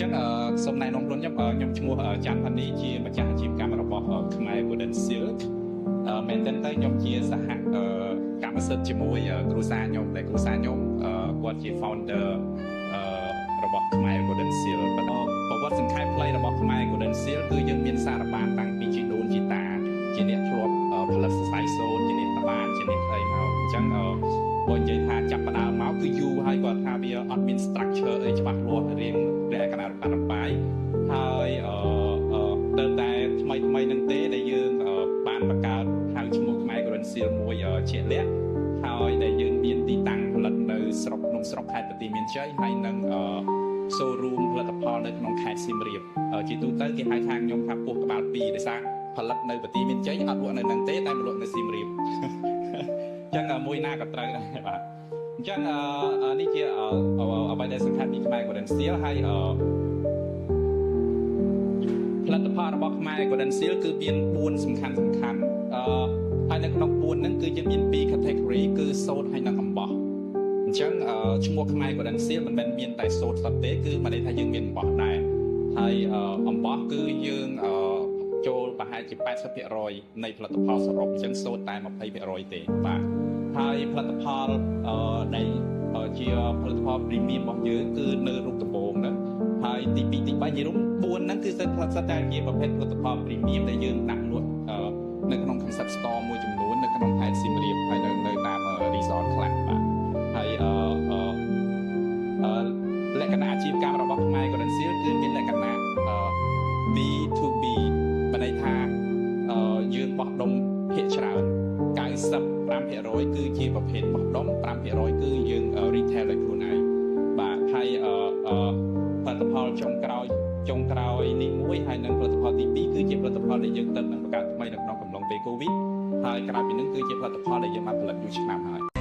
ចឹងសូមណែនាំខ្លួនខ្ញុំខ្ញុំឈ្មោះច័ន្ទផានីជាម្ចាស់អាជីវកម្មរបស់ខ្មែរ Golden Silk មែនទែនទៅខ្ញុំជាសហកម្មសិទ្ធិជាមួយគ្រួសារខ្ញុំដែលគ្រួសារខ្ញុំគាត់ជា founder របស់ខ្មែរ Golden Silk ប្រវត្តិសង្ខេបខ្លីរបស់ខ្មែរ Golden Silk គឺយើងមានសារបានតាំងពីជីដូនជីតាជាអ្នកធ្លាប់ផលិតសរសៃសូត្រជាអ្នកតបានជាអ្នកអីមកអញ្ចឹងបើនិយាយថាចាប់ផ្ដើមមកគឺយូរហើយគាត់ថាវាអត់មាន structure អីច្បាស់លាស់រៀងលក្ខណៈរបាយហើយអឺទៅតែថ្មីថ្មីនឹងទេដែលយើងបានបង្កើតហៅឈ្មោះខ្មែរ Golden Silk មួយជាក់លាក់ហើយដែលយើងមានទីតាំងផលិតនៅស្រុកក្នុងស្រុកខេត្តបន្ទាយមានជ័យហើយនឹង showroom ផលិតផលនៅក្នុងខេត្តសៀមរាបជាទូទៅគេហៅថាខ្ញុំថាពោះក្បាល2ដោយសារផលិតនៅបន្ទាយមានជ័យអត់លក់នៅនឹងទេតែមកលក់នៅសៀមរាបអញ្ចឹងមួយណាក៏ត្រូវដែរបាទអញ្ចឹងនេះជាអ្វីដែលសំខាន់ពីខ្មែរ Golden Silk ហើយផលិតផលរបស់ខ្មែរ Golden Silk គឺមាន4សំខាន់សំខាន់អឺហើយនៅក្នុង4ហ្នឹងគឺយើងមាន2 category គឺសូត្រហើយនិងអំបោះអញ្ចឹងឈ្មោះខ្មែរ Golden Silk មិនមែនមានតែសូត្រសុទ្ធទេគឺមានន័យថាយើងមានអំបោះដែរហើយអំបោះគឺយើងចូលប្រហែលជា80%នៃផលិតផលសរុបអញ្ចឹងសូត្រតែ20%ទេបាទហើយផលិតផលដែលជាផលិតផល premium របស់យើងគឺនៅរូបដំបូងហ្នឹងហើយទី2ទី3និយាយរួម4ហ្នឹងគឺសិតសិតតែជាប្រភេទផលិតផល premium ដែលយើងដាក់លក់នៅក្នុង concept store មួយចំនួននៅក្នុងខេត្តសៀមរាបហើយនៅតាម resort ខ្លះបាទហើយអឺអឺលក្ខណៈអាជីវកម្មរបស់ខ្មែរ Golden Silk គឺមានលក្ខណៈ B2B មានន័យថាយើងបោះដុំភាគច្រើន95%គឺជាប្រភេទបោះដុំ5%គឺយើង retail ដោយខ្លួនឯងបាទហើយអឺផលិតផលចុងក្រោយចុងក្រោយនេះមួយហើយនិងផលិតផលទី2គឺជាផលិតផលដែលយើងទៅនឹងបង្កើតថ្មីនៅក្នុងកំឡុងពេល Covid ហើយក្រៅពីនេះគឺជាផលិតផលដែលយើងបានផលិតយូរឆ្នាំហើយ។